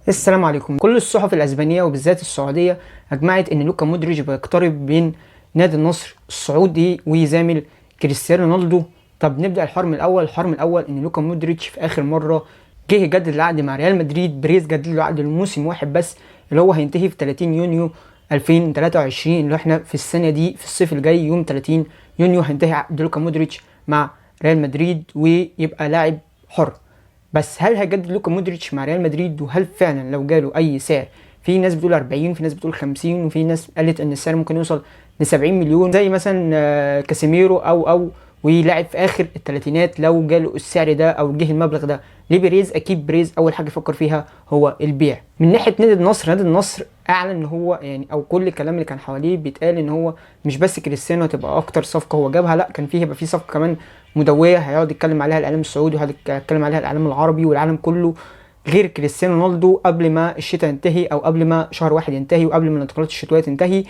السلام عليكم. كل الصحف الاسبانية وبالذات السعودية اجمعت ان لوكا مودريتش بيقترب بين نادي النصر السعودي ويزامل كريستيانو رونالدو. طب نبدا الحوار من الاول. الحوار من الاول ان لوكا مودريتش في اخر مرة جه يجدد العقد مع ريال مدريد، بريز جدد له عقد لموسم واحد بس اللي هو هينتهي في 30 يونيو 2023، اللي احنا في السنة دي في الصيف الجاي يوم 30 يونيو هينتهي عقد لوكا مودريتش مع ريال مدريد ويبقى لاعب حر. بس هل هيجدد لوكا مودريتش مع ريال مدريد؟ وهل فعلا لو جاله اي سعر، في ناس بتقول 40، في ناس بتقول 50، وفي ناس قالت ان السعر ممكن يوصل ل 70 مليون زي مثلا كاسيميرو او ولاعب في اخر الثلاثينات، لو جاله السعر ده او جه المبلغ ده لبريز، اكيد بريز اول حاجة يفكر فيها هو البيع. من ناحية نادي النصر، نادي النصر اعلن ان هو يعني او كل الكلام اللي كان حواليه بيتقال ان هو مش بس كريستيانو هتبقى اكتر صفقة هو جابها، لا كان فيه هيبقى في صفقة كمان مدويه هيقعد يتكلم عليها الاعلام السعودي وهيقعد يتكلم عليها الاعلام العربي والعالم كله غير كريستيانو رونالدو قبل ما الشتاء ينتهي او قبل ما شهر واحد ينتهي وقبل ما الانتقالات الشتوية تنتهي.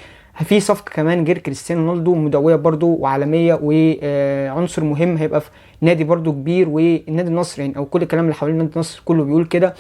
في صفقة كمان غير كريستيانو رونالدو مدويه برضو وعالميه وعنصر مهم هيبقى في نادي برضو كبير والنادي النصر يعني، او كل الكلام اللي حوالين نادي النصر كله بيقول كده.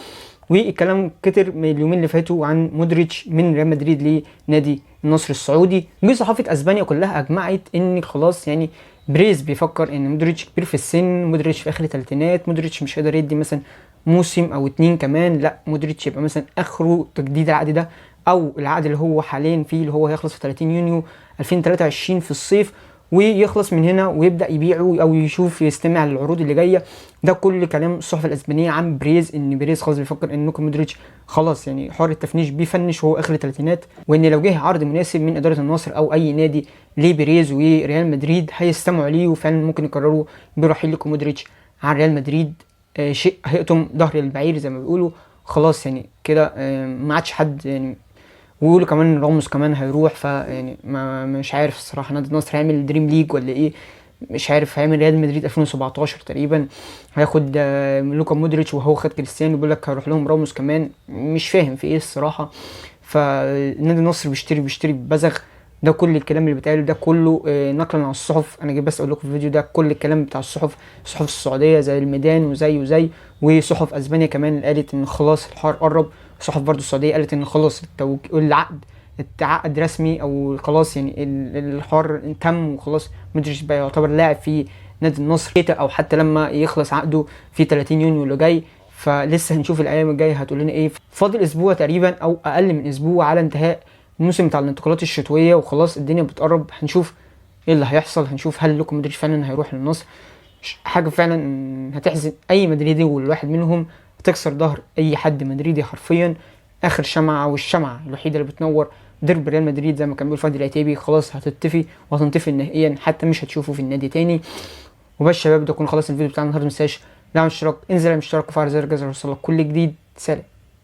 والكلام كتر من اليومين اللي فاتوا عن مودريتش من ريال مدريد لنادي النصر السعودي. وصحافه اسبانيا كلها اجمعت ان خلاص يعني بريز بيفكر ان مودريتش كبير في السن، مودريتش في اخر الثلاثينات، مودريتش مش هيقدر يدي مثلا موسم او اتنين كمان، لا مودريتش يبقى مثلا اخره تجديد العقد ده او العقد اللي هو حاليا فيه اللي هو هيخلص في 30 يونيو 2023 في الصيف، ويخلص من هنا ويبدا يبيعه او يشوف يستمع للعروض اللي جاية. ده كل كلام الصحف الاسبانية عن بريز، ان بريز خلاص بيفكر ان لوكا مودريتش خلاص يعني حوار التفنيش بيفنش وهو اخر الثلاثينات، وان لو جه عرض مناسب من ادارة النصر او اي نادي لبريز وريال مدريد هيستمعوا ليه، وفعلا ممكن يقرروا برحيل لوكا مودريتش عن ريال مدريد. شيء هيقطم ظهر البعير زي ما بيقولوا، خلاص يعني كده ما عادش حد يعني. ويقولوا كمان راموس كمان هيروح، فيعني ما مش عارف الصراحة نادي النصر هيعمل dream league ولا ايه، مش عارف. هيعمل ريال مدريد 2017 تقريبا، هياخد لوكا مودريتش وهو خد كريستيانو، بيقول لك هيروح لهم راموس كمان، مش فاهم في ايه الصراحة. فنادي النصر بيشتري ببذخ. ده كل الكلام اللي بيتقال ده كله نقلا عن الصحف. انا جاي بس اقول لكم في الفيديو ده كل الكلام بتاع الصحف، الصحف السعودية زي الميدان وزي وصحف اسبانيا كمان قالت ان خلاص الحوار قرب. صحف برضو السعودية قالت ان خلاص العقد اتعقد رسمي او خلاص يعني الحوار تم وخلاص مودريتش بقى يعتبر لاعب في نادي النصر، او حتى لما يخلص عقده في 30 يونيو اللي جاي. فلسه هنشوف الايام الجاية هتقول لنا ايه. فاضل اسبوع تقريبا او اقل من اسبوع على انتهاء الموسم بتاع الانتقالات الشتوية، وخلاص الدنيا بتقرب. هنشوف ايه اللي هيحصل، هنشوف هل لوكا مودريتش فعلا هيروح للنصر. حاجة فعلا هتحزن اي مدريدي، والواحد منهم هتكسر ظهر اي حد مدريدي حرفيا. اخر شمعة والشمعه الوحيدة اللي بتنور درب ريال مدريد زي ما كان بيقول فادي العتيبي خلاص هتطفي وهتنطفي نهائيا، حتى مش هتشوفه في النادي تاني. وبس شباب، ده يكون خلاص الفيديو بتاعنا النهارده. ما تنساش دعم الاشتراك، انزل اعمل اشتراك وفعل زر الجرس عشان يوصلك كل جديد. سلام.